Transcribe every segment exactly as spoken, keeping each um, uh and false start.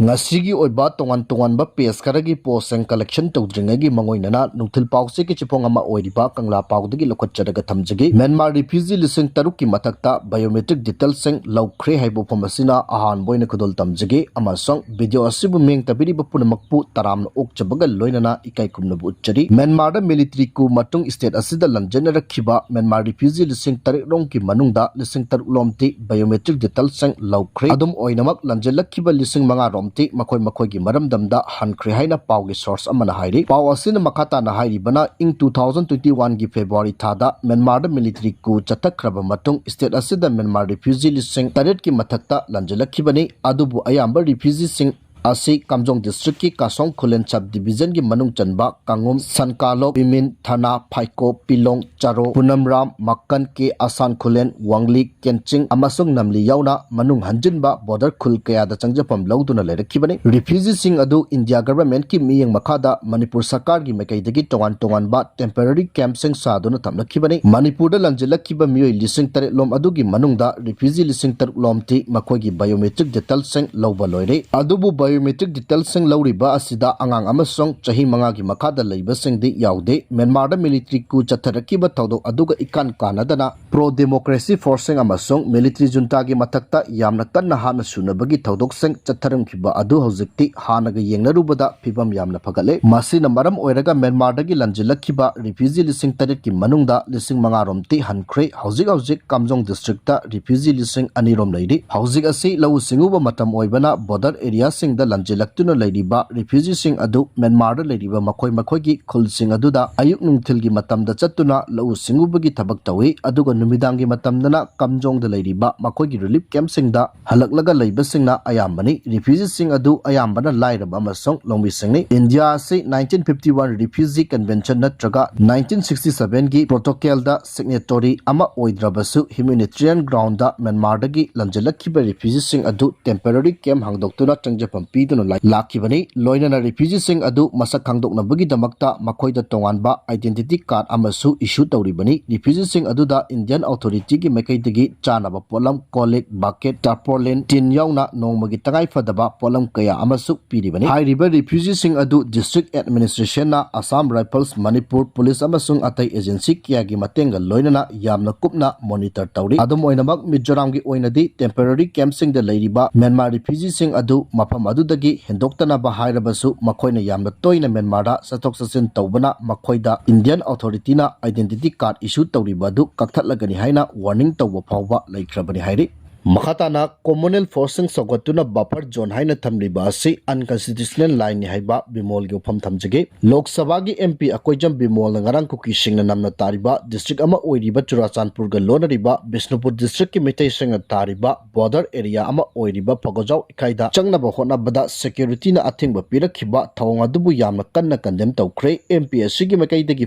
ꯉꯁꯤꯒꯤ ꯑꯣꯏꯕ ꯇꯣꯉꯥꯟ ꯇꯣꯉꯥꯟꯕ page ꯈꯔꯒꯤ postꯁꯤꯡ collection ꯇꯧꯗ꯭ꯔꯤꯉꯩꯒꯤ ꯃꯥꯡꯑꯣꯏꯅꯅ ꯅꯨꯡꯊꯤꯜ ꯄꯥꯎꯆꯦꯒꯤ ꯆꯦꯐꯣꯡ ꯑꯃ ꯑꯣꯏꯔꯤꯕ ꯀꯪꯂꯥ ꯄꯥꯎꯗꯒꯤ ꯂꯧꯈꯠꯆꯔꯒ ꯊꯝꯖꯒꯦ꯫ ꯃ꯭ꯌꯥꯟꯃꯥꯔ refugee ꯂꯤꯁꯤꯡ ꯇꯔꯨꯛꯀꯤ ꯃꯊꯛꯇ biometric detailꯁꯤꯡ ꯂꯧꯈ꯭ꯔꯦ ꯍꯥꯏꯕ ꯋꯥꯐꯝ ꯑꯁꯤꯅ ꯑꯍꯥꯟꯕ ꯑꯣꯏꯅ ꯈꯨꯗꯣꯜ ꯇꯝꯖꯒꯦ, ꯑꯃꯁꯨꯡ video ꯑꯁꯤꯕꯨ ꯃꯤꯠꯌꯦꯡ ꯇꯥꯕꯤꯔꯤꯕ ꯄꯨꯝꯅꯃꯛꯄꯨ ꯇꯔꯥꯝꯅ ꯑꯣꯛꯆꯕꯒ ꯂꯣꯏꯅꯅ ꯏꯀꯥꯏ ꯈꯨꯝꯅꯕ ꯎꯠꯆꯔꯤ꯫ ꯃ꯭ꯌꯥꯟꯃꯥꯔꯗ military coup ꯃꯇꯨꯡ state ꯑꯁꯤꯗ ꯂꯥꯟꯖꯦꯟꯅꯔꯛꯈꯤꯕ ꯃ꯭ꯌꯥꯟꯃꯥꯔ refugee ꯂꯤꯁꯤꯡ ꯇꯔꯦꯠ ꯔꯣꯝꯒꯤ ꯃꯅꯨꯡꯗ ꯂꯤꯁꯤꯡ ꯇꯔꯨꯛ ꯂꯣꯝꯗꯤ biometric detailꯁꯤꯡ ꯂꯧꯈ꯭ꯔꯦ꯫ ꯑꯗꯨꯝ ꯑꯣꯏꯅꯃꯛ, ꯂꯥꯟꯖꯦꯜꯂꯛꯈꯤꯕ ꯂꯤꯁꯤꯡ ꯃꯉꯥ ꯔꯣꯝꯗꯤ ꯃꯈꯣꯏ ꯃꯈꯣꯏꯒꯤ ꯃꯔꯝꯗꯝꯗ ꯍꯟꯈ꯭ꯔꯦ ꯍꯥꯏꯅ ꯄꯥꯎꯒꯤ source ꯑꯃꯅ ꯍꯥꯏꯔꯤ꯫ ꯄꯥꯎ ꯑꯁꯤꯅ ꯃꯈꯥ ꯇꯥꯅ ꯍꯥꯏꯔꯤꯕꯅ, ꯏꯪ two thousand twenty oneꯒꯤ February ꯊꯥꯗ ꯃ꯭ꯌꯥꯟꯃꯥꯔꯗ military coup ꯆꯠꯊꯈ꯭ꯔꯕ ꯃꯇꯨꯡ, state ꯑꯁꯤꯗ ꯃ꯭ꯌꯥꯟꯃꯥꯔ refugee ꯂꯤꯁꯤꯡ ꯇꯔꯦꯠꯀꯤ ꯃꯊꯛꯇ ꯂꯥꯟꯖꯦꯜꯂꯛꯈꯤꯕꯅꯤ꯫ ꯑꯗꯨꯕꯨ ꯑꯌꯥꯝꯕ refugeeꯁꯤꯡ ꯑꯁꯤ ꯀꯥꯝꯖꯣꯡ districtꯀꯤ ꯀꯥꯁꯣꯡ ꯈꯨꯂꯦꯟ sub divisionꯒꯤ ꯃꯅꯨꯡ ꯆꯟꯕ ꯀꯥꯡꯉꯨꯝ, ꯁꯟꯀꯥꯂꯣꯛ, ꯕꯤꯃꯤꯟ, ꯊꯅꯥ, ꯐꯥꯏꯀꯣ, ꯄꯤꯂꯣꯡ, ꯆꯥꯔꯣ, ꯄꯨꯅꯝꯔꯥꯝ, ꯃꯛꯀꯟ, ꯀꯦ ꯑꯁꯥꯟ ꯈꯨꯂꯦꯟ, ꯋꯥꯡꯂꯤ, ꯀꯦꯟꯆꯤꯡ ꯑꯃꯁꯨꯡ ꯅꯝꯂꯤ ꯌꯥꯎꯅ ꯃꯅꯨꯡ ꯍꯟꯖꯤꯟꯕ border ꯈꯨꯜ ꯀꯌꯥꯗ ꯆꯪꯖꯐꯝ ꯂꯧꯗꯨꯅ ꯂꯩꯔꯛꯈꯤꯕꯅꯤ꯫ Refugeeꯁꯤꯡ ꯑꯗꯨ India governmentꯀꯤ ꯃꯤꯠꯌꯦꯡ ꯃꯈꯥꯗ ꯃꯅꯤꯄꯨꯔ ꯁꯔꯀꯥꯔꯒꯤ ꯃꯥꯏꯀꯩꯗꯒꯤ ꯇꯣꯉꯥꯟ ꯇꯣꯉꯥꯟꯕ temporary campꯁꯤꯡ ꯁꯥꯗꯨꯅ ꯊꯝꯂꯛꯈꯤꯕꯅꯤ꯫ ꯃꯅꯤꯄꯨꯔꯗ ꯂꯥꯟꯖꯦꯜꯂꯛꯈꯤꯕ ꯃꯤꯑꯣꯏ ꯂꯤꯁꯤꯡ ꯇꯔꯦꯠ ꯂꯣꯝ ꯑꯗꯨꯒꯤ ꯃꯅꯨꯡꯗ refugee ꯂꯤꯁꯤꯡ ꯇꯔꯨꯛ ꯂꯣꯝꯗꯤ ꯃꯈꯣꯏꯒꯤ biometric detailꯁꯤꯡ ꯂꯧꯕ ꯂꯣꯏꯔꯦ꯫ ꯑꯗꯨꯕꯨ biometric detailꯁꯤꯡ ꯂꯧꯔꯤꯕ ꯑꯁꯤꯗ ꯑꯉꯥꯡ ꯑꯃꯁꯨꯡ ꯆꯍꯤ ꯃꯉꯥꯒꯤ ꯃꯈꯥꯗ ꯂꯩꯕꯁꯤꯡꯗꯤ ꯌꯥꯎꯗꯦ꯫ ꯃ꯭ꯌꯥꯟꯃꯥꯔꯗ military coup ꯆꯠꯊꯔꯛꯈꯤꯕ ꯊꯧꯗꯣꯛ ꯑꯗꯨꯒ ꯏꯀꯥꯟ ꯀꯥꯟꯅꯗꯅ pro democracy forceꯁꯤꯡ ꯑꯃꯁꯨꯡ military juntꯥꯒꯤ ꯃꯊꯛꯇ ꯌꯥꯝꯅ ꯀꯟꯅ ꯍꯥꯠꯅ ꯁꯨꯅꯕꯒꯤ ꯊꯧꯗꯣꯛꯁꯤꯡ ꯆꯠꯊꯔꯝꯈꯤꯕ ꯑꯗꯨ ꯍꯧꯖꯤꯛꯇꯤ ꯍꯥꯟꯅꯒ ꯌꯦꯡꯅꯔꯨꯕꯗ ꯐꯤꯕꯝ ꯌꯥꯝꯅ ꯐꯒꯠꯂꯦ꯫ ꯃꯁꯤꯅ ꯃꯔꯝ ꯑꯣꯏꯔꯒ ꯃ꯭ꯌꯥꯟꯃꯥꯔꯗꯒꯤ ꯂꯥꯟꯖꯦꯜꯂꯛꯈꯤꯕ refugee ꯂꯤꯁꯤꯡ ꯇꯔꯦꯠꯀꯤ ꯃꯅꯨꯡꯗ ꯂꯤꯁꯤꯡ ꯃꯉꯥ ꯔꯣꯝꯗꯤ ꯍꯟꯈ꯭ꯔꯦ꯫ ꯍꯧꯖꯤꯛ ꯍꯧꯖꯤꯛ ꯀꯥꯝꯖꯣꯡ districtꯇ refugee ꯂꯤꯁꯤꯡ ꯑꯅꯤ ꯔꯣꯝ ꯂꯩꯔꯤ꯫ ꯍꯧꯖꯤꯛ ꯑꯁꯤ ꯂꯧꯎ ꯁꯤꯡꯎꯕ ꯃꯇꯝ ꯑꯣꯏꯕꯅ border areaꯁꯤꯡꯗ ꯂꯥꯟꯖꯦꯜꯂꯛꯇꯨꯅ ꯂꯩꯔꯤꯕ refugeeꯁꯤꯡ ꯑꯗꯨ ꯃ꯭ꯌꯥꯟꯃꯥꯔꯗ ꯂꯩꯔꯤꯕ ꯃꯈꯣꯏ ꯃꯈꯣꯏꯒꯤ ꯈꯨꯜꯁꯤꯡ ꯑꯗꯨꯗ ꯑꯌꯨꯛ ꯅꯨꯡꯊꯤꯜꯒꯤ ꯃꯇꯝꯗ ꯆꯠꯇꯨꯅ ꯂꯧꯎ ꯁꯤꯡꯎꯕꯒꯤ ꯊꯕꯛ ꯇꯧꯏ, ꯑꯗꯨꯒ ꯅꯨꯃꯤꯗꯥꯡꯒꯤ ꯃꯇꯝꯗꯅ ꯀꯥꯝꯖꯣꯡꯗ ꯂꯩꯔꯤꯕ ꯃꯈꯣꯏꯒꯤ relief campꯁꯤꯡꯗ ꯍꯜꯂꯛꯂꯒ ꯂꯩꯕꯁꯤꯡꯅ ꯑꯌꯥꯝꯕꯅꯤ꯫ Refugeeꯁꯤꯡ ꯑꯗꯨ ꯑꯌꯥꯝꯕꯅ ꯂꯥꯏꯔꯕ ꯑꯃꯁꯨꯡ ꯂꯧꯃꯤꯁꯤꯡꯅꯤ꯫ India ꯑꯁꯤ nineteen fifty one Refugee Convention ꯅꯠꯇ꯭ꯔꯒ nineteen sixty sevenꯒꯤ protocolꯗ signatory ꯑꯃ ꯑꯣꯏꯗ꯭ꯔꯕꯁꯨ, humanitarian groundꯗ ꯃ꯭ꯌꯥꯟꯃꯥꯔꯗꯒꯤ ꯂꯥꯟꯖꯦꯜꯂꯛꯈꯤꯕ refugeeꯁꯤꯡ ꯑꯗꯨ temporary camp ꯍꯥꯡꯗꯣꯛꯇꯨꯅ ꯆꯪꯖꯐꯝ ꯄꯤꯗꯨꯅ ꯂꯥꯛꯈꯤꯕꯅꯤ꯫ ꯂꯣꯏꯅꯅ ꯔꯤꯐ꯭ꯌꯨꯖꯤꯁꯤꯡ ꯑꯗꯨ ꯃꯁꯛ ꯈꯪꯗꯣꯛꯅꯕꯒꯤꯗꯃꯛꯇ ꯃꯈꯣꯏꯗ ꯇꯣꯉꯥꯟꯕ identity card ꯑꯃꯁꯨ issue ꯇꯧꯔꯤꯕꯅꯤ꯫ ꯔꯤꯐ꯭ꯌꯨꯖꯤꯁꯤꯡ ꯑꯗꯨꯗ Indian authorityꯒꯤ ꯃꯥꯏꯀꯩꯗꯒꯤ ꯆꯥꯅꯕ ꯄꯣꯠꯂꯝ, ꯀꯣꯜ ꯂꯤꯛ, bucket, tarpaulin, tin ꯌꯥꯎꯅ ꯅꯣꯡꯃꯒꯤ ꯇꯉꯥꯏ ꯐꯗꯕ ꯄꯣꯠꯂꯝ ꯀꯌꯥ ꯑꯃꯁꯨ ꯄꯤꯔꯤꯕꯅꯤ꯫ ꯍꯥꯏꯔꯤꯕ ꯔꯤꯐ꯭ꯌꯨꯖꯤꯁꯤꯡ ꯑꯗꯨ district administrationꯅ Assam Rifles, Manipur police ꯑꯃꯁꯨꯡ ꯑꯇꯩ agency ꯀꯌꯥꯒꯤ ꯃꯇꯦꯡꯒ ꯂꯣꯏꯅꯅ ꯌꯥꯝꯅ ꯀꯨꯞꯅ monitor ꯇꯧꯔꯤ꯫ ꯑꯗꯨꯝ ꯑꯣꯏꯅꯃꯛ, ꯃꯤꯖꯣꯔꯥꯝꯒꯤ ꯑꯣꯏꯅꯗꯤ temporary campꯁꯤꯡꯗ ꯂꯩꯔꯤꯕ ꯃ꯭ꯌꯥꯟꯃꯥꯔ ꯔꯤꯐ꯭ꯌꯨꯖꯤꯁꯤꯡ ꯑꯗꯨ ꯃꯐꯝ ꯑꯗꯨꯗꯒꯤ ꯍꯦꯟꯗꯣꯛꯇꯅꯕ ꯍꯥꯏꯔꯕꯁꯨ, ꯃꯈꯣꯏꯅ ꯌꯥꯝꯅ ꯇꯣꯏꯅ ꯃ꯭ꯌꯥꯟꯃꯥꯔꯗ ꯆꯠꯊꯣꯛ ꯆꯠꯁꯤꯟ ꯇꯧꯕꯅ ꯃꯈꯣꯏꯗ Indian authorityꯅ identity card issue ꯇꯧꯔꯤꯕ ꯑꯗꯨ ꯀꯛꯊꯠꯂꯒꯅꯤ ꯍꯥꯏꯅ warning ꯇꯧꯕ ꯐꯥꯎꯕ ꯂꯩꯈ꯭ꯔꯕꯅꯤ ꯍꯥꯏꯔꯤ꯫ ꯃꯈꯥ ꯇꯥꯅ communal forceꯁꯤꯡ ꯁꯧꯒꯠꯇꯨꯅ buffer zone ꯍꯥꯏꯅ ꯊꯝꯂꯤꯕ ꯑꯁꯤ unconstitutional lineꯅꯤ ꯍꯥꯏꯕ ꯕꯤꯃꯣꯜꯒꯤ ꯋꯥꯐꯝ ꯊꯝꯖꯒꯦ꯫ ꯂꯣꯛ ꯁꯚꯥꯒꯤ MP ꯑꯀꯣꯏꯖꯝ ꯕꯤꯃꯣꯜꯅ ꯉꯔꯥꯡ ꯀꯨꯀꯤꯁꯤꯡꯅ ꯅꯝꯅ ꯇꯥꯔꯤꯕ district ꯑꯃ ꯑꯣꯏꯔꯤꯕ ꯆꯨꯔꯥꯆꯥꯟꯄꯨꯔꯒ ꯂꯣꯟꯅꯔꯤꯕ ꯕꯤꯁꯅꯨꯄꯨꯔ districtꯀꯤ ꯃꯤꯇꯩꯁꯤꯡꯅ ꯇꯥꯔꯤꯕ border area ꯑꯃ ꯑꯣꯏꯔꯤꯕ ꯐꯒꯣꯖꯥꯎ ꯏꯀꯥꯏꯗ ꯆꯪꯅꯕ ꯍꯣꯠꯅꯕꯗ securityꯅ ꯑꯊꯤꯡꯕ ꯄꯤꯔꯛꯈꯤꯕ ꯊꯧꯑꯣꯡ ꯑꯗꯨꯕꯨ ꯌꯥꯝꯅ ꯀꯟꯅ condemn ꯇꯧꯈ꯭ꯔꯦ꯫ MP ꯑꯁꯤꯒꯤ ꯃꯥꯏꯀꯩꯗꯒꯤ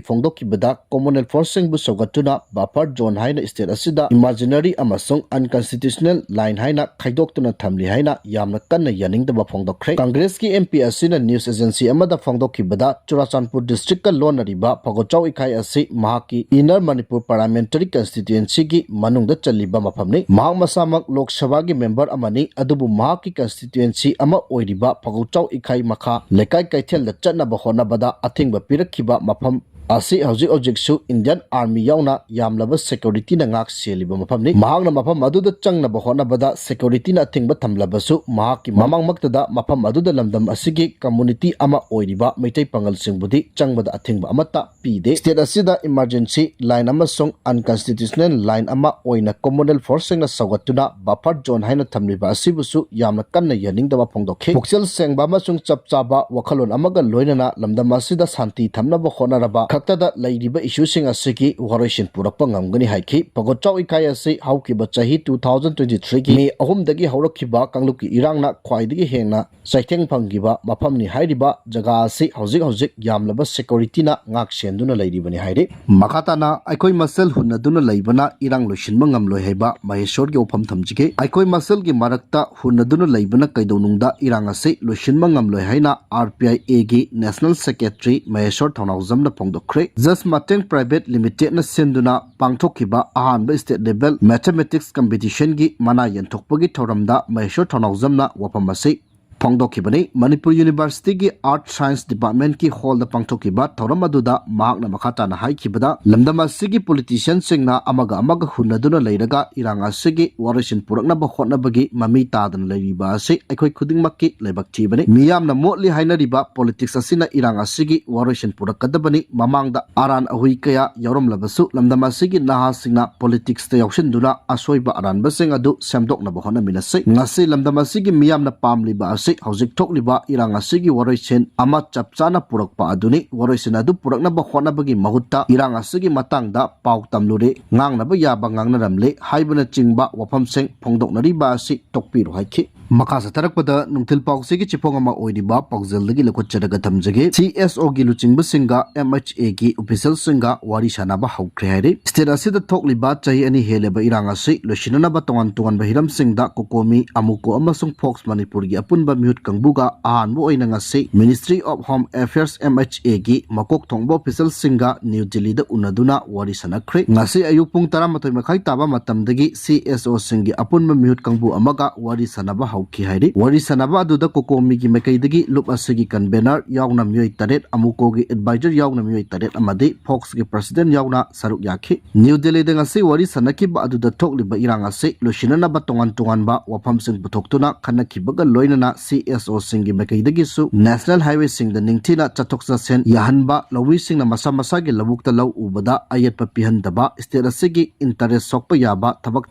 ꯐꯣꯡꯗꯣꯛꯈꯤꯕꯗ, communal forceꯁꯤꯡꯕꯨ ꯁꯧꯒꯠꯇꯨꯅ buffer zone ꯍꯥꯏꯅ state ꯑꯁꯤꯗ imaginary ꯑꯃꯁꯨꯡ unconstitutional line ꯍꯥꯏꯅ ꯈꯥꯏꯗꯣꯛꯇꯨꯅ ꯊꯝꯂꯤ ꯍꯥꯏꯅ ꯌꯥꯝꯅ ꯀꯟꯅ ꯌꯥꯅꯤꯡꯗꯕ ꯐꯣꯡꯗꯣꯛꯈ꯭ꯔꯦ꯫ Congressꯀꯤ MP ꯑꯁꯤꯅ news agency ꯑꯃꯗ ꯐꯣꯡꯗꯣꯛꯈꯤꯕꯗ, ꯆꯨꯔꯥꯆꯥꯟꯄꯨꯔ districtꯀ ꯂꯣꯟꯅꯔꯤꯕ ꯐꯒꯣꯆꯥꯎ ꯏꯀꯥꯏ ꯑꯁꯤ ꯃꯍꯥꯛꯀꯤ Inner Manipur Parliamentary Constituencyꯒꯤ ꯃꯅꯨꯡꯗ ꯆꯜꯂꯤꯕ ꯃꯐꯝꯅꯤ꯫ ꯃꯍꯥꯛ ꯃꯁꯥꯃꯛ ꯂꯣꯛ ꯁꯚꯥꯒꯤ member ꯑꯃꯅꯤ, ꯑꯗꯨꯕꯨ ꯃꯍꯥꯛꯀꯤ constituency ꯑꯃ ꯑꯣꯏꯔꯤꯕ ꯐꯒꯣꯆꯥꯎ ꯏꯀꯥꯏ ꯃꯈꯥ ꯂꯩꯀꯥꯏ ꯀꯩꯊꯦꯜꯗ ꯆꯠꯅꯕ ꯍꯣꯠꯅꯕꯗ ꯑꯊꯤꯡꯕ ꯄꯤꯔꯛꯈꯤꯕ ꯃꯐꯝ ꯑꯁꯤ ꯍꯧꯖꯤꯛ ꯍꯧꯖꯤꯛꯁꯨ Indian Army ꯌꯥꯎꯅ ꯌꯥꯝꯂꯕ securityꯅ ꯉꯥꯛ ꯁꯦꯜꯂꯤꯕ ꯃꯐꯝꯅꯤ꯫ ꯃꯍꯥꯛꯅ ꯃꯐꯝ ꯑꯗꯨꯗ ꯆꯪꯅꯕ ꯍꯣꯠꯅꯕꯗ securityꯅ ꯑꯊꯤꯡꯕ ꯊꯝꯂꯕꯁꯨ, ꯃꯍꯥꯛꯀꯤ ꯃꯃꯥꯡꯃꯛꯇꯗ ꯃꯐꯝ ꯑꯗꯨꯗ ꯂꯝꯗꯝ ꯑꯁꯤꯒꯤ community ꯑꯃ ꯑꯣꯏꯔꯤꯕ ꯃꯩꯇꯩ ꯄꯥꯉꯜꯁꯤꯡꯕꯨꯗꯤ ꯆꯪꯕꯗ ꯑꯊꯤꯡꯕ ꯑꯃꯠꯇ ꯄꯤꯗꯦ꯫ State ꯑꯁꯤꯗ emergency line ꯑꯃꯁꯨꯡ unconstitutional line ꯑꯃ ꯑꯣꯏꯅ communal forceꯁꯤꯡꯅ ꯁꯧꯒꯠꯇꯨꯅ buffer zone ꯍꯥꯏꯅ ꯊꯝꯂꯤꯕ ꯑꯁꯤꯕꯨꯁꯨ ꯌꯥꯝꯅ ꯀꯟꯅ ꯌꯥꯅꯤꯡꯗꯕ ꯐꯣꯡꯗꯣꯛꯈꯤ꯫ ꯄꯨꯛꯆꯦꯜ ꯁꯦꯡꯕ ꯑꯃꯁꯨꯡ ꯆꯞ ꯆꯥꯕ ꯋꯥꯈꯜꯂꯣꯟ ꯑꯃꯒ ꯂꯣꯏꯅꯅ ꯂꯝꯗꯝ ꯑꯁꯤꯗ ꯁꯥꯟꯇꯤ ꯊꯝꯅꯕ ꯍꯣꯠꯅꯔꯕ ꯈꯛ ꯇꯗ ꯂꯩꯔꯤꯕ ꯏꯁꯨꯁꯤꯡ ꯑꯁꯤꯒꯤ ꯋꯥꯔꯣꯏꯁꯤꯟ ꯄꯨꯔꯛꯄ ꯉꯝꯒꯅꯤ ꯍꯥꯏꯈꯤ꯫ ꯄꯒꯣꯠꯆꯥꯎ ꯏꯀꯥꯏ ꯑꯁꯤ ꯍꯧꯈꯤꯕ ꯆꯍꯤ two thousand twenty three ꯒꯤ ꯃꯦ ꯑꯍꯨꯝꯗꯒꯤ ꯍꯧꯔꯛꯈꯤꯕ ꯀꯥꯡꯂꯨꯞꯀꯤ ꯏꯔꯥꯡꯅ ꯈ꯭ꯋꯥꯏꯗꯒꯤ ꯍꯦꯟꯅ ꯆꯩꯊꯦꯡ ꯐꯪꯈꯤꯕ ꯃꯐꯝꯅꯤ ꯍꯥꯏꯔꯤꯕ ꯖꯒꯥ ꯑꯁꯤ ꯍꯧꯖꯤꯛ ꯍꯧꯖꯤꯛ ꯌꯥꯝꯂꯕ ꯁꯦꯀ꯭ꯌꯨꯔꯤꯇꯤꯅ ꯉꯥꯛ ꯁꯦꯟꯗꯨꯅ ꯂꯩꯔꯤꯕꯅꯤ ꯍꯥꯏꯔꯤ꯫ ꯃꯈꯥ ꯇꯥꯅ ꯑꯩꯈꯣꯏ ꯃꯁꯦꯜ ꯍꯨꯟꯅꯗꯨꯅ ꯂꯩꯕꯅ ꯏꯔꯥꯡ ꯂꯣꯏꯁꯤꯟꯕ ꯉꯝꯂꯣꯏ ꯍꯥꯏꯕ ꯃꯍꯦꯁꯣꯔꯒꯤ ꯋꯥꯐꯝ ꯊꯝꯖꯒꯦ꯫ ꯑꯩꯈꯣꯏ ꯃꯁꯦꯜꯒꯤ ꯃꯔꯛꯇ ꯍꯨꯟꯅꯗꯨꯅ ꯂꯩꯕꯅ ꯀꯩꯗꯧꯅꯨꯡꯗ ꯏꯔꯥꯡ ꯑꯁꯤ ꯂꯣꯏꯁꯤꯟꯕ ꯉꯝꯂꯣꯏ ꯍꯥꯏꯅ R P I A ꯒꯤ National Secretary ꯃꯍꯦꯁꯣꯔ ꯊꯧꯅꯥꯎꯖꯝꯅ ꯐꯣꯡꯗꯣꯛꯈ꯭ꯔꯦ꯫ Just Mateng Private Limited ꯅ ꯁꯤꯟꯗꯨꯅ ꯄꯥꯡꯊꯣꯛꯈꯤꯕ ꯑꯍꯥꯟꯕ state level mathematics competition ꯒꯤ ꯃꯅꯥ ꯌꯦꯟꯊꯣꯛꯄꯒꯤ ꯊꯧꯔꯝꯗ ꯃꯍꯦꯁꯣꯔ ꯊꯧꯅꯥꯎꯖꯝꯅ ꯋꯥꯐꯝ ꯑꯁꯤ ꯐꯣꯡꯗꯣꯛꯈꯤꯕꯅꯤ꯫ ꯃꯅꯤꯄꯨꯔ University ꯒꯤ Art Science Department ꯀꯤ hall ꯗ ꯄꯥꯡꯊꯣꯛꯈꯤꯕ ꯊꯧꯔꯝ ꯑꯗꯨꯗ ꯃꯍꯥꯛꯅ ꯃꯈꯥ ꯇꯥꯅ ꯍꯥꯏꯈꯤꯕꯗ, ꯂꯝꯗꯝ ꯑꯁꯤꯒꯤ politician ꯁꯤꯡꯅ ꯑꯃꯒ ꯑꯃꯒ ꯍꯨꯟꯅꯗꯨꯅ ꯂꯩꯔꯒ ꯏꯔꯥꯡ ꯑꯁꯤꯒꯤ ꯋꯥꯔꯣꯏꯁꯤꯟ ꯄꯨꯔꯛꯅꯕ ꯍꯣꯠꯅꯕꯒꯤ ꯃꯃꯤ ꯇꯥꯗꯅ ꯂꯩꯔꯤꯕ ꯑꯁꯤ ꯑꯩꯈꯣꯏ ꯈꯨꯗꯤꯡꯃꯛꯀꯤ ꯂꯥꯏꯕꯛ ꯊꯤꯕꯅꯤ꯫ ꯃꯤꯌꯥꯝꯅ ꯃꯣꯠꯂꯤ ꯍꯥꯏꯅꯔꯤꯕ politics ꯑꯁꯤꯅ ꯏꯔꯥꯡ ꯑꯁꯤꯒꯤ ꯋꯥꯔꯣꯏꯁꯤꯟ ꯄꯨꯔꯛꯀꯗꯕꯅꯤ꯫ ꯃꯃꯥꯡꯗ ꯑꯔꯥꯟ ꯑꯍꯨꯏ ꯀꯌꯥ ꯌꯥꯎꯔꯝꯂꯕꯁꯨ ꯂꯝꯗꯝ ꯑꯁꯤꯒꯤ ꯅꯍꯥꯁꯤꯡꯅ politics ꯇ ꯌꯥꯎꯁꯤꯟꯗꯨꯅ ꯑꯁꯣꯏꯕ ꯑꯔꯥꯟꯕꯁꯤꯡ ꯑꯗꯨ ꯁꯦꯝꯗꯣꯛꯅꯕ ꯍꯣꯠꯅꯃꯤꯟꯅꯁꯤ꯫ ꯉꯁꯤ ꯂꯝꯗꯝ ꯑꯁꯤꯒꯤ ꯃꯤꯌꯥꯝꯅ ꯄꯥꯝꯂꯤꯕ ꯑꯁꯤ ꯍꯧꯖꯤꯛ ꯊꯣꯛꯂꯤꯕ ꯏꯔꯥꯡ ꯑꯁꯤꯒꯤ ꯋꯥꯔꯣꯏꯁꯤꯟ ꯑꯃ ꯆꯞ ꯆꯥꯅ ꯄꯨꯔꯛꯄ ꯑꯗꯨꯅꯤ꯫ ꯋꯥꯔꯣꯏꯁꯤꯟ ꯑꯗꯨ ꯄꯨꯔꯛꯅꯕ ꯍꯣꯠꯅꯕꯒꯤ ꯃꯍꯨꯠꯇ ꯏꯔꯥꯡ ꯑꯁꯤꯒꯤ ꯃꯇꯥꯡꯗ ꯄꯥꯎ ꯇꯝꯂꯨꯔꯦ, ꯉꯥꯡꯅꯕ ꯌꯥꯕ ꯉꯥꯡꯅꯔꯝꯂꯦ ꯍꯥꯏꯕꯅꯆꯤꯡꯕ ꯋꯥꯐꯝꯁꯤꯡ ꯐꯣꯡꯗꯣꯛꯅꯔꯤꯕ ꯑꯁꯤ ꯇꯣꯛꯄꯤꯔꯣ ꯍꯥꯏꯈꯤ꯫ ꯃꯈꯥ ꯆꯠꯊꯔꯛꯄꯗ ꯅꯨꯡꯊꯤꯜ ꯄꯥꯎꯆꯦꯒꯤ ꯆꯤꯐꯣꯡ ꯑꯃ ꯑꯣꯏꯔꯤꯕ ꯄꯥꯎꯖꯦꯜꯗꯒꯤ ꯂꯧꯈꯠꯆꯔꯒ ꯊꯝꯖꯒꯦ꯫ C S O ꯒꯤ ꯂꯨꯆꯤꯡꯕꯁꯤꯡꯒ M H A ꯒꯤ official ꯁꯤꯡꯒ ꯋꯥꯔꯤ ꯁꯥꯟꯅꯕ ꯍꯧꯈ꯭ꯔꯦ ꯍꯥꯏꯔꯤ꯫ State ꯑꯁꯤꯗ ꯊꯣꯛꯂꯤꯕ ꯆꯍꯤ ꯑꯅꯤ ꯍꯦꯜꯂꯕ ꯏꯔꯥꯡ ꯑꯁꯤ ꯂꯣꯏꯁꯤꯟꯅꯅꯕ ꯇꯣꯉꯥꯟ ꯇꯣꯉꯥꯟꯕ ꯍꯤꯔꯝꯁꯤꯡꯗ COCOMI, AMUCO ꯑꯃꯁꯨꯡ Fox ꯃꯅꯤꯄꯨꯔꯒꯤ ꯑꯄꯨꯟꯕ ꯃꯤꯍꯨꯠ ꯀꯥꯡꯕꯨꯒ ꯑꯍꯥꯟꯕ ꯑꯣꯏꯅ ꯉꯁꯤ Ministry of Home Affairs, M H A ꯒꯤ ꯃꯀꯣꯛ ꯊꯣꯡꯕ official ꯁꯤꯡꯒ ꯅ꯭ꯌꯨ ꯗꯤꯜꯂꯤꯗ ꯎꯅꯗꯨꯅ ꯋꯥꯔꯤ ꯁꯥꯟꯅꯈ꯭ꯔꯦ꯫ ꯉꯁꯤ ꯑꯌꯨꯛ ꯄꯨꯡ ꯇꯔꯥꯃꯥꯊꯣꯏ ꯃꯈꯥꯏ ꯇꯥꯕ ꯃꯇꯝꯗꯒꯤ C S O ꯁꯤꯡꯒꯤ ꯑꯄꯨꯟꯕ ꯃꯤꯍꯨꯠ ꯀꯥꯡꯕꯨ ꯑꯃꯒ ꯋꯥꯔꯤ ꯁꯥꯟꯅꯕ ꯍꯧꯈꯤ ꯍꯥꯏꯔꯤ꯫ ꯋꯥꯔꯤ ꯁꯥꯟꯅꯕ ꯑꯗꯨꯗ COCOMI ꯒꯤ ꯃꯥꯏꯀꯩꯗꯒꯤ ꯂꯨꯞ ꯑꯁꯤꯒꯤ convener ꯌꯥꯎꯅ ꯃꯤꯑꯣꯏ ꯇꯔꯦꯠ, AMUCO ꯒꯤ advisor ꯌꯥꯎꯅ ꯃꯤꯑꯣꯏ ꯇꯔꯦꯠ ꯑꯃꯗꯤ Fox ꯀꯤ president ꯌꯥꯎꯅ ꯁꯔꯨꯛ ꯌꯥꯈꯤ꯫ ꯅ꯭ꯌꯨ ꯗꯤꯜꯂꯤꯗ ꯉꯁꯤ ꯋꯥꯔꯤ ꯁꯥꯟꯅꯈꯤꯕ ꯑꯗꯨꯗ ꯊꯣꯛꯂꯤꯕ ꯏꯔꯥꯡ ꯑꯁꯤ ꯂꯣꯏꯁꯤꯟꯅꯅꯕ ꯇꯣꯉꯥꯟ ꯇꯣꯉꯥꯟꯕ ꯋꯥꯐꯝꯁꯤꯡ ꯄꯨꯊꯣꯛꯇꯨꯅ ꯈꯟꯅꯈꯤꯕꯒ ꯂꯣꯏꯅꯅ C S O ꯁꯤꯡꯒꯤ ꯃꯥꯏꯀꯩꯗꯒꯤꯁꯨ national highway ꯁꯤꯡꯗ ꯅꯤꯡꯊꯤꯅ ꯆꯠꯊꯣꯛ ꯆꯠꯁꯤꯟ ꯌꯥꯍꯟꯕ, ꯂꯧꯃꯤꯁꯤꯡꯅ ꯃꯁꯥ ꯃꯁꯥꯒꯤ ꯂꯧꯕꯨꯛꯇ ꯂꯧ ꯎꯕꯗ ꯑꯌꯦꯠꯄ ꯄꯤꯍꯟꯗꯕ, state ꯑꯁꯤꯒꯤ interest ꯁꯣꯛꯄ ꯌꯥꯕ ꯊꯕꯛ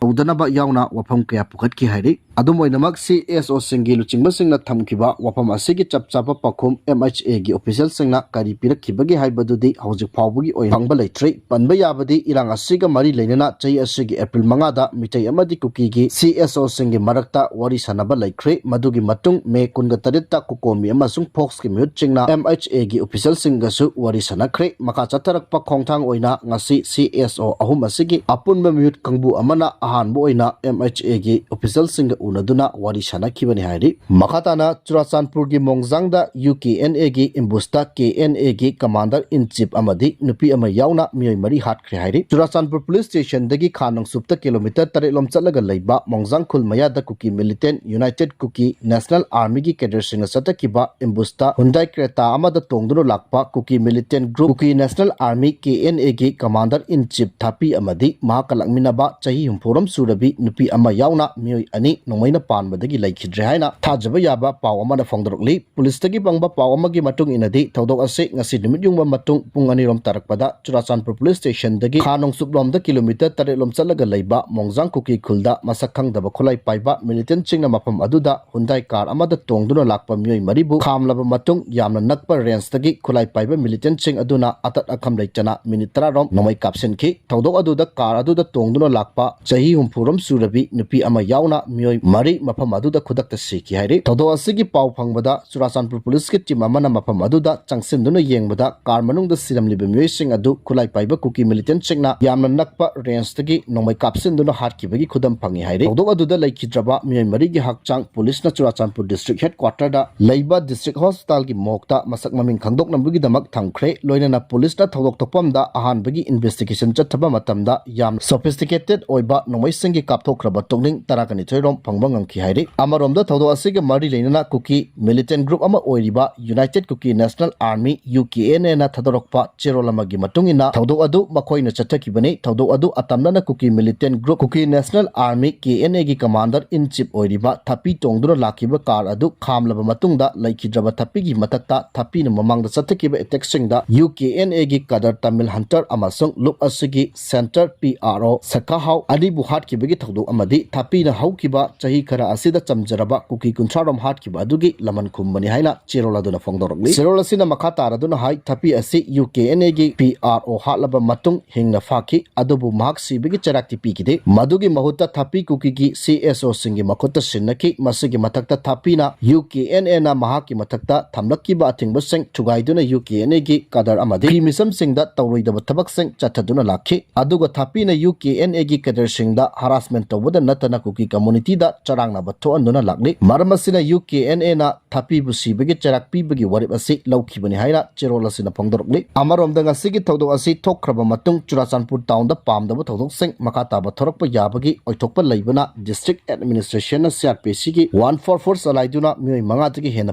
ꯇꯧꯗꯅꯕ ꯌꯥꯎꯅ ꯋꯥꯐꯝ ꯀꯌꯥ ꯄꯨꯈꯠꯈꯤ ꯍꯥꯏꯔꯤ꯫ ꯑꯗꯨꯝ ꯑꯣꯏꯅꯃꯛ, C ꯑꯦꯁ ꯑꯣꯁꯤꯡꯒꯤ ꯂꯨꯆꯤꯡꯕꯁꯤꯡꯅ ꯊꯝꯈꯤꯕ ꯋꯥꯐꯝ ꯑꯁꯤꯒꯤ ꯆꯞ ꯆꯥꯕ ꯄꯥꯎꯈꯨꯝ ꯑꯦꯝ ꯑꯩꯆ ꯑꯦꯒꯤ ꯑꯣꯐꯤꯁꯤꯌꯦꯜꯁꯤꯡꯅ ꯀꯔꯤ ꯄꯤꯔꯛꯈꯤꯕꯒꯦ ꯍꯥꯏꯕꯗꯨꯗꯤ ꯍꯧꯖꯤꯛ ꯐꯥꯎꯕꯒꯤ ꯑꯣꯏꯅ ꯐꯪꯕ ꯂꯩꯇ꯭ꯔꯤ꯫ ꯄꯟꯕ ꯌꯥꯕꯗꯤ ꯏꯔꯥꯡ ꯑꯁꯤꯒ ꯃꯔꯤ ꯂꯩꯅꯅ ꯆꯍꯤ ꯑꯁꯤꯒꯤ ꯑꯦꯄ꯭ꯔꯤꯜ ꯃꯉꯥꯗ ꯃꯤꯇꯩ ꯑꯃꯗꯤ ꯀꯨꯀꯤꯒꯤ ꯁꯤ ꯑꯦꯁ ꯑꯣꯁꯤꯡꯒꯤ ꯃꯔꯛꯇ ꯋꯥꯔꯤ ꯁꯥꯅꯕ ꯂꯩꯈ꯭ꯔꯦ꯫ ꯃꯗꯨꯒꯤ ꯃꯇꯨꯡ ꯃꯦ ꯀꯨꯟꯒ ꯇꯔꯦꯠꯇ ꯀꯨꯀꯣꯃꯤ ꯑꯃꯁꯨꯡ ꯐꯣꯛꯁꯀꯤ ꯃꯤꯍꯨꯠꯁꯤꯡꯅ ꯑꯦꯝ ꯑꯩꯆ ꯑꯦꯒꯤ ꯑꯣꯐꯤꯁꯤꯌꯦꯜꯁꯤꯡꯒꯁꯨ ꯋꯥꯔꯤ ꯁꯥꯅꯈ꯭ꯔꯦ꯫ ꯃꯈꯥ ꯆꯠꯊꯔꯛꯄ ꯈꯣꯡꯊꯥꯡ ꯑꯣꯏꯅ ꯉꯁꯤ ꯁꯤ ꯑꯦꯁ ꯑꯣ ꯑꯍꯨꯝ ꯑꯁꯤꯒꯤ ꯑꯄꯨꯟꯕ ꯃꯤꯍꯨꯠ ꯀꯥꯡꯕꯨ ꯑꯃꯅ ꯑꯍꯥꯟꯕ ꯑꯣꯏꯅ ꯑꯦꯝ ꯑꯩꯆ ꯑꯦꯒꯤ ꯑꯣꯐꯤꯁꯤꯌꯦꯜꯁꯤꯡꯒ ꯎꯅꯗꯨꯅ ꯋꯥꯔꯤ ꯁꯥꯅꯈꯤꯕꯅꯤ ꯍꯥꯏꯔꯤ꯫ ꯃꯈꯥ ꯇꯥꯅ ꯆꯨꯔꯥꯆꯥꯟꯄꯨꯔꯒꯤ ꯃꯣꯡꯖꯥꯡꯗ ꯌꯨ ꯀꯦ ꯑꯦꯟ ꯑꯦꯒꯤ ꯑꯦꯝꯕꯨꯁꯇ ꯀꯦ ꯑꯦꯟ ꯑꯦꯒꯤ ꯀꯃꯥꯟꯗꯔ ꯏꯟ ꯆꯤꯐ ꯑꯃꯗꯤ ꯅꯨꯄꯤ ꯑꯃ ꯌꯥꯎꯅ ꯃꯤꯑꯣꯏ ꯃꯔꯤ ꯍꯥꯠꯈ꯭ꯔꯦ ꯍꯥꯏꯔꯤ꯫ ꯆꯨꯔꯥꯆꯥꯟꯄꯨꯔ ꯄꯨꯂꯤꯁ ꯁ꯭ꯇꯦꯁꯟꯗꯒꯤ ꯈꯥ ꯅꯣꯡꯆꯨꯞꯇ ꯀꯤꯂꯣꯃꯤꯇꯔ ꯇꯔꯦꯠ ꯂꯣꯝ ꯆꯠꯂꯒ ꯂꯩꯕ ꯃꯣꯡꯖꯥꯡ ꯈꯨꯜ ꯃꯌꯥꯗ ꯀꯨꯀꯤ ꯃꯤꯂꯤꯇꯦꯟ ꯌꯨꯅꯥꯏꯇꯦꯗ ꯀꯨꯀꯤ ꯅꯦꯁꯅꯦꯜ ꯑꯥꯔꯃꯤꯒꯤ ꯀꯦꯗꯔꯁꯤꯡꯅ ꯆꯠꯊꯈꯤꯕ ꯑꯦꯝꯕꯨꯁꯇ ꯍꯨꯟꯗꯥꯏ ꯀ꯭ꯔꯦꯇꯥ ꯑꯃꯗ ꯇꯣꯡꯗꯨꯅ ꯂꯥꯛꯄ Kuki militant group Kuki national army K N ꯑꯦꯒꯤ ꯀꯃꯥꯟꯗꯔ ꯏꯟ ꯆꯤꯐ ꯊꯥꯄꯤ ꯑꯃꯗꯤ ꯃꯍꯥꯛꯀ ꯂꯥꯛꯃꯤꯟꯅꯕ ꯆꯍꯤ ꯍꯨꯝꯐꯨꯔꯣꯝ ꯁꯨꯔꯕꯤ ꯅꯨꯄꯤ ꯑꯃ ꯌꯥꯎꯅ ꯃꯤꯑꯣꯏ ꯑꯅꯤ ꯅꯣꯡꯃꯩꯅ ꯄꯥꯟꯕꯗꯒꯤ ꯂꯩꯈꯤꯗ꯭ꯔꯦ ꯍꯥꯏꯅ ꯊꯥꯖꯕ ꯌꯥꯕ ꯄꯥꯎ ꯑꯃꯅ ꯐꯣꯡꯗꯣꯔꯛꯂꯤ꯫ ꯄꯨꯂꯤꯁꯇꯒꯤ ꯐꯪꯕ ꯄꯥꯎ ꯑꯃꯒꯤ ꯃꯇꯨꯡ ꯏꯟꯅꯗꯤ ꯊꯧꯗꯣꯛ ꯑꯁꯤ ꯉꯁꯤ ꯅꯨꯃꯤꯠ ꯌꯨꯡꯕ ꯃꯇꯨꯡ ꯄꯨꯡ ꯑꯅꯤꯔꯣꯝ ꯇꯥꯔꯛꯄꯗ ꯆꯨꯔꯥꯆꯥꯟꯄꯨꯔ ꯄꯨꯂꯤꯁ ꯁ꯭ꯇꯦꯁꯟꯗꯒꯤ ꯈꯥ ꯅꯣꯡꯆꯨꯞꯂꯣꯝꯗ ꯀꯤꯂꯣꯃꯤꯇꯔ ꯇꯔꯦꯠ ꯂꯣꯝ ꯆꯠꯂꯒ ꯂꯩꯕ ꯃꯣꯡꯖꯥꯡ ꯀꯨꯀꯤ ꯈꯨꯜꯗ ꯃꯁꯛ ꯈꯪꯗꯕ ꯈꯨꯠꯂꯥꯏ ꯄꯥꯏꯕ ꯃꯤꯂꯤꯇꯦꯟꯁꯤꯡꯅ ꯃꯐꯝ ꯑꯗꯨꯗ ꯍꯨꯟꯗꯥꯏ ꯀꯥꯔ ꯑꯃꯗ ꯇꯣꯡꯗꯨꯅ ꯂꯥꯛꯄ ꯃꯤꯑꯣꯏ ꯃꯔꯤꯕꯨ ꯈꯥꯝꯂꯕ ꯃꯇꯨꯡ ꯌꯥꯝꯅ ꯅꯛꯄ ꯔꯦꯟꯖꯇꯒꯤ ꯈꯨꯠꯂꯥꯏ ꯄꯥꯏꯕ ꯃꯤꯂꯤꯇꯦꯟꯁꯤꯡ ꯑꯗꯨꯅ ꯑꯇꯠ ꯑꯈꯝ ꯂꯩꯇꯅ ꯃꯤꯅꯤꯠ ꯇꯔꯥꯔꯣꯝ ꯅꯣꯡꯃꯩ ꯀꯥꯞꯁꯤꯟꯈꯤ꯫ ꯊꯧꯗꯣꯛ ꯑꯗꯨꯗ ꯀꯥꯔ ꯑꯗꯨꯗ ꯇꯣꯡꯗꯨꯅ ꯂꯥꯛꯄ ꯆꯍꯤ ꯍꯨꯝꯐꯨꯔꯣꯝ ꯁꯨꯔꯕꯤ ꯅꯨꯄꯤ ꯑꯃ ꯌꯥꯎꯅ ꯃꯤꯑꯣꯏ ꯃꯔꯤ ꯃꯐꯝ ꯑꯗꯨꯗ ꯈꯨꯗꯛꯇ ꯁꯤꯈꯤ ꯍꯥꯏꯔꯤ꯫ ꯊꯧꯗꯣꯛ ꯑꯁꯤꯒꯤ ꯄꯥꯎ ꯐꯪꯕꯗ ꯆꯨꯔꯥꯆꯥꯟꯄꯨꯔ ꯄꯨꯂꯤꯁꯀꯤ ꯇꯤꯝ ꯑꯃꯅ ꯃꯐꯝ ꯑꯗꯨꯗ ꯆꯪꯁꯤꯟꯗꯨꯅ ꯌꯦꯡꯕꯗ ꯀꯥꯔ ꯃꯅꯨꯡꯗ ꯁꯤꯔꯝꯂꯤꯕ ꯃꯤꯑꯣꯏꯁꯤꯡ ꯑꯗꯨ ꯈꯨꯠꯂꯥꯏ ꯄꯥꯏꯕ ꯀꯨꯀꯤ ꯃꯤꯂꯤꯇꯦꯟꯁꯤꯡꯅ ꯌꯥꯝꯅ ꯅꯛꯄ ꯔꯦꯟꯖꯇꯒꯤ ꯅꯣꯡꯃꯩ ꯀꯥꯞꯁꯤꯟꯗꯨꯅ ꯍꯥꯠꯈꯤꯕꯒꯤ ꯈꯨꯗꯝ ꯐꯪꯉꯤ ꯍꯥꯏꯔꯤ꯫ ꯊꯧꯗꯣꯛ ꯑꯗꯨꯗ ꯂꯩꯈꯤꯗ꯭ꯔꯕ ꯃꯤꯑꯣꯏ ꯃꯔꯤꯒꯤ ꯍꯛꯆꯥꯡ ꯄꯨꯂꯤꯁꯅ ꯆꯨꯔꯥꯆꯥꯟꯄꯨꯔ ꯗꯤꯁꯇ꯭ꯔꯤꯛ ꯍꯦꯗꯀ꯭ꯋꯥꯇꯔꯗ ꯂꯩꯕ ꯗꯤꯁꯇ꯭ꯔꯤꯛ ꯍꯣꯁꯄꯤꯇꯥꯜꯒꯤ ꯃꯣꯔꯒꯇ ꯃꯁꯛ ꯃꯃꯤꯡ ꯈꯪꯗꯣꯛꯅꯕꯒꯤꯗꯃꯛ ꯊꯝꯈ꯭ꯔꯦ꯫ ꯂꯣꯏꯅꯅ ꯄꯨꯂꯤꯁꯅ ꯊꯧꯗꯣꯛ ꯊꯣꯛꯐꯝꯗ ꯑꯍꯥꯟꯕꯒꯤ ꯏꯟꯚꯦꯁꯇꯤꯒꯦꯁꯟ ꯆꯠꯊꯕ ꯃꯇꯝꯗ ꯌꯥꯝ ꯁꯣꯐꯤꯁꯇꯤꯀꯦꯇꯦꯗ ꯑꯣꯏꯕ ꯅꯣꯡꯃꯩꯁꯤꯡꯒꯤ ꯀꯥꯞꯊꯣꯛꯈ꯭ꯔꯕ ꯇꯣꯛꯅꯤꯡ ꯇꯔꯥꯒ ꯅꯤꯊꯣꯏ ꯔꯣꯝ ꯐꯪꯕ ꯉꯝꯈꯤ ꯍꯥꯏꯔꯤ꯫ ꯑꯃꯔꯣꯝꯗ ꯊꯧꯗꯣꯛ ꯑꯁꯤꯒ ꯃꯔꯤ ꯂꯩꯅꯅ ꯀꯨꯀꯤ ꯃꯤꯂꯤꯇꯦꯟ ꯒ꯭ꯔꯨꯞ ꯑꯃ ꯑꯣꯏꯔꯤꯕ united Kuki national army, U K N ꯑꯦꯅ ꯊꯥꯗꯣꯔꯛꯄ ꯆꯦꯔꯣꯜ ꯑꯃꯒꯤ ꯃꯇꯨꯡ ꯏꯟꯅ ꯊꯧꯗꯣꯛ ꯑꯗꯨ ꯃꯈꯣꯏꯅ ꯆꯠꯊꯈꯤꯕꯅꯤ꯫ ꯊꯧꯗꯣꯛ ꯑꯗꯨ ꯑꯇꯝꯅꯅ Kuki militant group Kuki national army, K N ꯑꯦꯒꯤ ꯀꯃꯥꯟꯗꯔ ꯏꯟ ꯆꯤꯐ ꯑꯣꯏꯔꯤꯕ ꯊꯥꯄꯤ ꯇꯣꯡꯗꯨꯅ ꯂꯥꯛꯈꯤꯕ ꯀꯥꯔ ꯑꯗꯨ ꯈꯥꯝꯂꯕ ꯃꯇꯨꯡꯗ ꯂꯩꯈꯤꯗ꯭ꯔꯕ ꯊꯥꯄꯤꯒꯤ ꯃꯊꯛꯇ ꯊꯥꯄꯤꯅ ꯃꯃꯥꯡꯗ ꯆꯠꯊꯈꯤꯕ ꯑꯦꯇꯦꯛꯁꯤꯡꯗ ꯌꯨ ꯀꯦ ꯑꯦꯟ ꯑꯦꯒꯤ ꯀꯗꯔ ꯇꯥꯃꯤꯜ ꯍꯟꯇꯔ ꯑꯃꯁꯨꯡ ꯂꯨꯞ ꯑꯁꯤꯒꯤ ꯁꯦꯟꯇꯔ ꯄꯤ ꯑꯥꯔ ꯑꯣ ꯁꯈꯥꯍꯥꯎ ꯑꯅꯤꯕꯨ ꯍꯥꯠꯈꯤꯕꯒꯤ ꯊꯧꯗꯣꯛ ꯑꯃꯗꯤ ꯊꯥꯄꯤꯅ ꯍꯧꯈꯤꯕ ꯆꯍꯤ ꯈꯔ ꯑꯁꯤꯗ ꯆꯝꯖꯔꯕ ꯀꯨꯀꯤ ꯀꯨꯟꯊ꯭ꯔꯥ ꯔꯣꯝ ꯍꯥꯠꯈꯤꯕ ꯑꯗꯨꯒꯤ ꯂꯃꯟ ꯈꯨꯝꯕꯅꯤ ꯍꯥꯏꯅ ꯆꯦꯔꯣꯜ ꯑꯗꯨꯅ ꯐꯣꯡꯗꯣꯔꯛꯂꯤ꯫ ꯆꯦꯔꯣꯜ ꯑꯁꯤꯅ ꯃꯈꯥ ꯇꯥꯔꯗꯨꯅ ꯍꯥꯏ, ꯊꯥꯄꯤ ꯑꯁꯤ ꯌꯨ ꯀꯦ ꯑꯦꯟ ꯑꯦꯒꯤ ꯄꯤ ꯑꯥꯔ ꯑꯣ ꯍꯥꯠꯂꯕ ꯃꯇꯨꯡ ꯍꯤꯡꯅ ꯐꯥꯈꯤ, ꯑꯗꯨꯕꯨ ꯃꯍꯥꯛ ꯁꯤꯕꯒꯤ ꯆꯩꯔꯥꯛꯇꯤ ꯄꯤꯈꯤꯗꯦ꯫ ꯃꯗꯨꯒꯤ ꯃꯍꯨꯠꯇ ꯊꯥꯄꯤ ꯀꯨꯀꯤꯒꯤ ꯁꯤ ꯑꯦꯁ ꯑꯣꯁꯤꯡꯒꯤ ꯃꯈꯨꯠꯇ ꯁꯤꯟꯅꯈꯤ꯫ ꯃꯁꯤꯒꯤ ꯃꯊꯛꯇ ꯊꯥꯄꯤꯅ ꯌꯨ ꯀꯦ ꯑꯦꯟ ꯑꯦꯅ ꯃꯍꯥꯛꯀꯤ ꯃꯊꯛꯇ ꯊꯝꯂꯛꯈꯤꯕ ꯑꯊꯤꯡꯕꯁꯤꯡ ꯊꯨꯒꯥꯏꯗꯨꯅ ꯌꯨ ꯀꯦ ꯑꯦꯟ ꯑꯦꯒꯤ ꯀꯗꯔ ꯑꯃꯗꯤ ꯀ꯭ꯔꯤꯃꯤꯁꯝꯁꯤꯡꯗ ꯇꯧꯔꯣꯏꯗꯕ ꯊꯕꯛꯁꯤꯡ ꯆꯠꯊꯗꯨꯅ ꯂꯥꯛꯈꯤ꯫ ꯑꯗꯨꯒ ꯊꯥꯄꯤꯅ ꯌꯨ ꯀꯦ ꯑꯦꯟ ꯑꯦꯒꯤ ꯀꯦꯗꯔꯁꯤꯡꯗ ꯍꯔꯥꯁꯃꯦꯟ ꯇꯧꯕꯗ ꯅꯠꯇꯅ ꯀꯨꯀꯤ ꯀꯝꯃꯨꯅꯤꯇꯤꯗ ꯆꯔꯥꯡꯅꯕ ꯊꯣꯛꯍꯟꯗꯨꯅ ꯂꯥꯛꯂꯤ꯫ ꯃꯔꯝ ꯑꯁꯤꯅ ꯌꯨ ꯀꯦ ꯑꯦꯟ ꯑꯦꯅ ꯊꯥꯄꯤꯕꯨ ꯁꯤꯕꯒꯤ ꯆꯩꯔꯥꯛ ꯄꯤꯕꯒꯤ ꯋꯥꯔꯦꯞ ꯑꯁꯤ ꯂꯧꯈꯤꯕꯅꯤ ꯍꯥꯏꯅ ꯆꯦꯔꯣꯜ ꯑꯁꯤꯅ ꯐꯣꯡꯗꯣꯔꯛꯂꯤ꯫ ꯑꯃꯔꯣꯝꯗ ꯉꯁꯤꯒꯤ ꯊꯧꯗꯣꯛ ꯑꯁꯤ ꯊꯣꯛꯈ꯭ꯔꯕ ꯃꯇꯨꯡ ꯆꯨꯔꯥꯆꯥꯟꯄꯨꯔ ꯇꯥꯎꯟꯗ ꯄꯥꯝꯗꯕ ꯊꯧꯗꯣꯛꯁꯤꯡ ꯃꯈꯥ ꯇꯥꯕ ꯊꯣꯔꯛꯄ ꯌꯥꯕꯒꯤ ꯑꯣꯏꯊꯣꯛꯄ ꯂꯩꯕꯅ ꯗꯤꯁꯇ꯭ꯔꯤꯛ ꯑꯦꯗꯃꯤꯅꯤꯁꯇ꯭ꯔꯦꯁꯟꯅ ꯁꯤ ꯑꯥꯔ ꯄꯤ ꯁꯤꯒꯤ ꯋꯥꯟ ꯐꯣꯔ ꯐꯣꯔ ꯆꯂꯥꯏꯗꯨꯅ ꯃꯤꯑꯣꯏ ꯃꯉꯥꯗꯒꯤ ꯍꯦꯟꯅ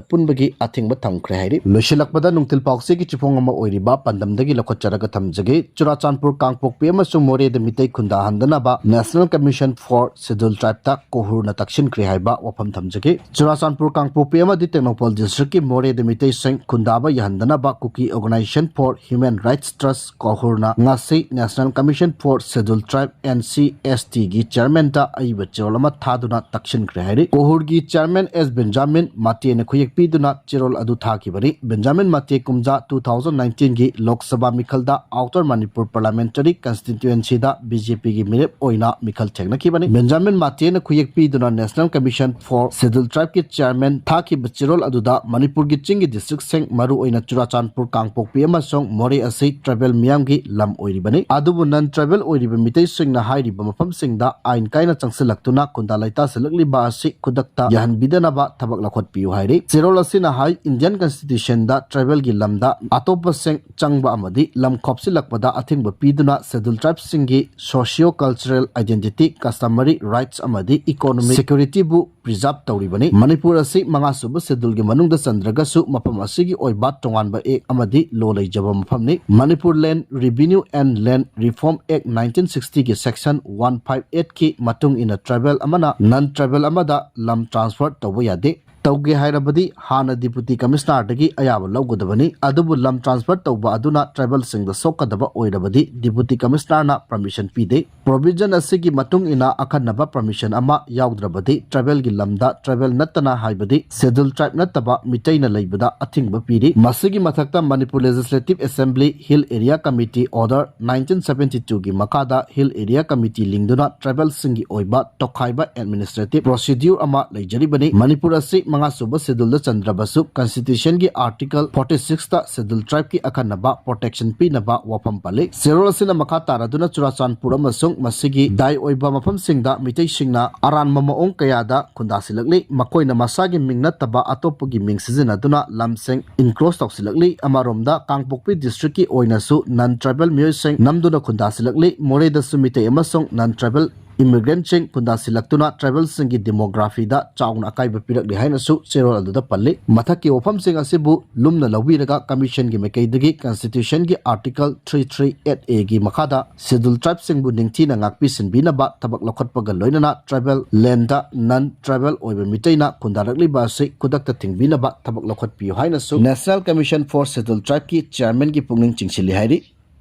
ꯄꯨꯟꯕꯒꯤ ꯑꯊꯤꯡꯕ ꯊꯝꯈ꯭ꯔꯦ ꯍꯥꯏꯔꯤ꯫ ꯂꯣꯏꯁꯤꯜꯂꯛꯄꯗ ꯅꯨꯡꯊꯤꯜ ꯄꯥꯎꯆꯦꯒꯤ ꯆꯤꯐꯣꯡ ꯑꯃ ꯑꯣꯏꯔꯤꯕ ꯄꯥꯟꯗꯝꯗꯒꯤ ꯂꯧꯈꯠꯆꯔꯒ ꯊꯝꯖꯒꯦ꯫ ꯆꯨꯔꯥꯆꯥꯟꯄꯨꯔ, ꯀꯥꯡꯄꯣꯛꯄꯤ ꯑꯃꯁꯨꯡ ꯃꯣꯔꯦꯗ Meitei ꯈꯨꯟꯗꯥꯍꯟꯗꯅꯕ National Commission for Scheduled Tribeꯇ ꯀꯣꯍꯨꯔꯅ ꯇꯛꯁꯤꯟꯈ꯭ꯔꯦ ꯍꯥꯏꯕ ꯋꯥꯐꯝ ꯊꯝꯖꯒꯦ꯫ ꯆꯨꯔꯥꯆꯥꯟꯄꯨꯔ, ꯀꯥꯡꯄꯣꯛꯄꯤ ꯑꯃꯗꯤ ꯇꯦꯡꯅꯧꯄꯜ ꯗꯤꯁꯇ꯭ꯔꯤꯛꯀꯤ ꯃꯣꯔꯦꯗ ꯃꯤꯇꯩꯁꯤꯡ ꯈꯨꯟꯗꯥꯕ ꯌꯥꯍꯟꯗꯅꯕ Kuki Organisation for Human Rights Trust ꯀꯣꯍꯨꯔꯅ ꯉꯁꯤ National Commission for Scheduled Tribe, N C S Tꯒꯤ ꯆꯤꯌꯔꯃꯦꯟꯗ ꯑꯏꯕ ꯆꯦꯔꯣꯜ ꯑꯃ ꯊꯥꯗꯨꯅ ꯇꯛꯁꯤꯟꯈ꯭ꯔꯦ ꯍꯥꯏꯔꯤ꯫ ꯀꯣꯍꯨꯔꯒꯤ ꯆꯤꯌꯔꯃꯦꯟ ꯑꯦꯁ ꯕꯦꯟꯖꯥꯃꯤꯟ ꯃꯥꯇꯦꯅ ꯈꯨꯌꯦꯛ ꯄꯤꯗꯨꯅ ꯆꯦꯔꯣꯜ ꯑꯗꯨ ꯊꯥꯈꯤꯕꯅꯤ꯫ ꯕꯦꯟꯖꯥꯃꯤꯟ ꯃꯥꯇꯦ ꯀꯨꯝꯖꯥ two thousand nineteenꯒꯤ Lok Sabha ꯃꯤꯈꯜꯗ Outer Manipur Parliamentary Constituencyꯗ B J Pꯒꯤ ꯃꯤꯔꯦꯞ ꯑꯣꯏꯅ ꯃꯤꯈꯜ ꯊꯦꯡꯅꯈꯤꯕꯅꯤ꯫ ꯕꯦꯟꯖꯥꯃꯤꯟ ꯃꯥꯇꯦꯅ ꯈꯨꯌꯦꯛ ꯄꯤꯗꯨꯅ National Commission for Scheduled Tribeꯀꯤ ꯆꯤꯌꯔꯃꯦꯟ ꯊꯥꯈꯤꯕ ꯆꯦꯔꯣꯜ ꯑꯗꯨꯗ ꯃꯅꯤꯄꯨꯔꯒꯤ ꯆꯤꯡꯒꯤ ꯗꯤꯁꯇ꯭ꯔꯤꯛꯁꯤꯡ, ꯃꯔꯨꯑꯣꯏꯅ ꯆꯨꯔꯥꯆꯥꯟꯄꯨꯔ, ꯀꯥꯡꯄꯣꯛꯄꯤ ꯑꯃꯁꯨꯡ ꯃꯣꯔꯦ ꯑꯁꯤ ꯇ꯭ꯔꯥꯏꯕꯦꯜ ꯃꯤꯌꯥꯝꯒꯤ ꯂꯝ ꯑꯣꯏꯔꯤꯕꯅꯤ꯫ ꯑꯗꯨꯕꯨ ꯅꯟ ꯇ꯭ꯔꯥꯏꯕꯦꯜ ꯑꯣꯏꯔꯤꯕ ꯃꯤꯇꯩꯁꯤꯡꯅ ꯍꯥꯏꯔꯤꯕ ꯃꯐꯝꯁꯤꯡꯗ ꯑꯥꯏꯟ ꯀꯥꯏꯅ ꯆꯪꯁꯤꯜꯂꯛꯇꯨꯅ ꯈꯨꯟꯗꯥ ꯂꯩꯇꯥꯁꯤꯜꯂꯛꯂꯤꯕ ꯑꯁꯤ ꯈꯨꯗꯛꯇ ꯌꯥꯍꯟꯕꯤꯗꯅꯕ ꯊꯕꯛ ꯂꯧꯈꯠꯄꯤꯌꯨ ꯍꯥꯏꯔꯤ꯫ ꯆꯦꯔꯣꯜ ꯑꯁꯤꯅ ꯍꯥꯏ, Indian Constitutionꯗ ꯇ꯭ꯔꯥꯏꯕꯦꯜꯒꯤ ꯂꯝꯗ ꯑꯇꯣꯞꯄꯁꯤꯡ ꯆꯪꯕ ꯑꯃꯗꯤ ꯂꯝ ꯈꯣꯞꯆꯤꯜꯂꯛꯄꯗ ꯑꯊꯤꯡꯕ ꯄꯤꯗꯨꯅ Scheduled Tribeꯁꯤꯡꯒꯤ socio-cultural identity, customary rights ꯑꯃꯗꯤ economic securityꯕꯨ preserve ꯇꯧꯔꯤꯕꯅꯤ꯫ ꯃꯅꯤꯄꯨꯔ ꯑꯁꯤ ꯃꯉꯥꯁꯨꯕ Scheduleꯒꯤ ꯃꯅꯨꯡꯗ ꯆꯟꯗ꯭ꯔꯒꯁꯨ ꯃꯐꯝ ꯑꯁꯤꯒꯤ ꯑꯣꯏꯕ ꯇꯣꯉꯥꯟꯕ act ꯑꯃꯗꯤ law ꯂꯩꯖꯕ ꯃꯐꯝꯅꯤ꯫ Manipur Land Revenue and Land Reform Act nineteen sixtyꯒꯤ section one five eightꯀꯤ ꯃꯇꯨꯡ ꯏꯟꯅ ꯇ꯭ꯔꯥꯏꯕꯦꯜ ꯑꯃꯅ ꯅꯟ ꯇ꯭ꯔꯥꯏꯕꯦꯜ ꯑꯃꯗ ꯂꯝ transfer ꯇꯧꯕ ꯌꯥꯗꯦ꯫ ꯇꯧꯒꯦ ꯍꯥꯏꯔꯕꯗꯤ ꯍꯥꯟꯅ Deputy Commissionerꯗꯒꯤ ꯑꯌꯥꯕ ꯂꯧꯒꯗꯕꯅꯤ꯫ ꯑꯗꯨꯕꯨ ꯂꯝ transfer ꯇꯧꯕ ꯑꯗꯨꯅ tribalꯁꯤꯡꯗ ꯁꯣꯛꯀꯗꯕ ꯑꯣꯏꯔꯕꯗꯤ Deputy Commissionerꯅ permission ꯄꯤꯗꯦ꯫ Provision ꯑꯁꯤꯒꯤ ꯃꯇꯨꯡ ꯏꯟꯅ ꯑꯈꯟꯅꯕ permission ꯑꯃ ꯌꯥꯎꯗ꯭ꯔꯕꯗꯤ tribalꯒꯤ ꯂꯝꯗ tribal ꯅꯠꯇꯅ, ꯍꯥꯏꯕꯗꯤ Scheduled Tribe ꯅꯠꯇꯕ ꯃꯤꯇꯩꯅ ꯂꯩꯕꯗ ꯑꯊꯤꯡꯕ ꯄꯤꯔꯤ꯫ ꯃꯁꯤꯒꯤ ꯃꯊꯛꯇ Manipur Legislative Assembly Hill Area Committee Order nineteen seventy twoꯒꯤ ꯃꯈꯥꯗ Hill Area Committee ꯂꯤꯡꯗꯨꯅ tribalꯁꯤꯡꯒꯤ ꯑꯣꯏꯕ ꯇꯣꯈꯥꯏꯕ administrative procedure ꯑꯃ ꯂꯩꯖꯔꯤꯕꯅꯤ꯫ ꯃꯅꯤꯄꯨꯔ ꯑꯁꯤ ꯃꯉꯥꯁꯨꯕ Scheduleꯗ ꯆꯟꯗ꯭ꯔꯕꯁꯨ Constitutionꯒꯤ Article forty sixꯇ Scheduled Tribeꯀꯤ ꯑꯈꯟꯅꯕ protection ꯄꯤꯅꯕ ꯋꯥꯐꯝ ꯄꯜꯂꯤ꯫ ꯆꯦꯔꯣꯜ ꯑꯁꯤꯅ ꯃꯈꯥ ꯇꯥꯔꯗꯨꯅ ꯆꯨꯔꯥꯆꯥꯟꯄꯨꯔ ꯑꯃꯁꯨꯡ ꯃꯁꯤꯒꯤ ꯗꯥꯏ ꯑꯣꯏꯕ ꯃꯐꯝꯁꯤꯡꯗ ꯃꯤꯇꯩꯁꯤꯡꯅ ꯑꯔꯥꯟꯕ ꯃꯑꯣꯡ ꯀꯌꯥꯗ ꯈꯨꯟꯗꯥꯁꯤꯜꯂꯛꯂꯤ꯫ ꯃꯈꯣꯏꯅ ꯃꯁꯥꯒꯤ ꯃꯤꯡ ꯅꯠꯇꯕ ꯑꯇꯣꯞꯄꯒꯤ ꯃꯤꯡ ꯁꯤꯖꯤꯟꯅꯗꯨꯅ ꯂꯝꯁꯤꯡ encroach ꯇꯧꯁꯤꯜꯂꯛꯂꯤ꯫ ꯑꯃꯔꯣꯝꯗ ꯀꯥꯡꯄꯣꯛꯄꯤ districtꯀꯤ ꯑꯣꯏꯅꯁꯨ non tribal ꯃꯤꯑꯣꯏꯁꯤꯡ ꯅꯝꯗꯨꯅ ꯈꯨꯟꯗꯥꯁꯤꯜꯂꯛꯂꯤ꯫ ꯃꯣꯔꯦꯗꯁꯨ ꯃꯤꯇꯩ ꯑꯃꯁꯨꯡ non tribal immigrantꯁꯤꯡ ꯈꯨꯟꯗꯥꯁꯤꯜꯂꯛꯇꯨꯅ tribalꯁꯤꯡꯒꯤ demographyꯗ ꯆꯥꯎꯅ ꯑꯀꯥꯏꯕ ꯄꯤꯔꯛꯂꯤ ꯍꯥꯏꯅꯁꯨ ꯆꯦꯔꯣꯜ ꯑꯗꯨꯗ ꯄꯜꯂꯤ꯫ ꯃꯊꯛꯀꯤ ꯋꯥꯐꯝꯁꯤꯡ ꯑꯁꯤꯕꯨ ꯂꯨꯝꯅ ꯂꯧꯕꯤꯔꯒ Commissionꯒꯤ ꯃꯥꯏꯀꯩꯗꯒꯤ Constitutionꯒꯤ Article three three eight Aꯒꯤ ꯃꯈꯥꯗ Scheduled Tribeꯁꯤꯡꯕꯨ ꯅꯤꯡꯊꯤꯅ ꯉꯥꯛꯄꯤ ꯁꯤꯟꯕꯤꯅꯕ ꯊꯕꯛ ꯂꯧꯈꯠꯄꯒ ꯂꯣꯏꯅꯅ tribal landꯇ non tribal ꯑꯣꯏꯕ ꯃꯤꯇꯩꯅ ꯈꯨꯟꯗꯥꯔꯛꯂꯤꯕ ꯑꯁꯤ ꯈꯨꯗꯛꯇ ꯊꯤꯡꯕꯤꯅꯕ ꯊꯕꯛ ꯂꯧꯈꯠꯄꯤꯌꯨ ꯍꯥꯏꯅꯁꯨ National Commission for Scheduled Tribeꯀꯤ Chairmanꯒꯤ ꯄꯨꯛꯅꯤꯡ ꯆꯤꯡꯁꯤꯜꯂꯤ ꯍꯥꯏꯔꯤ꯫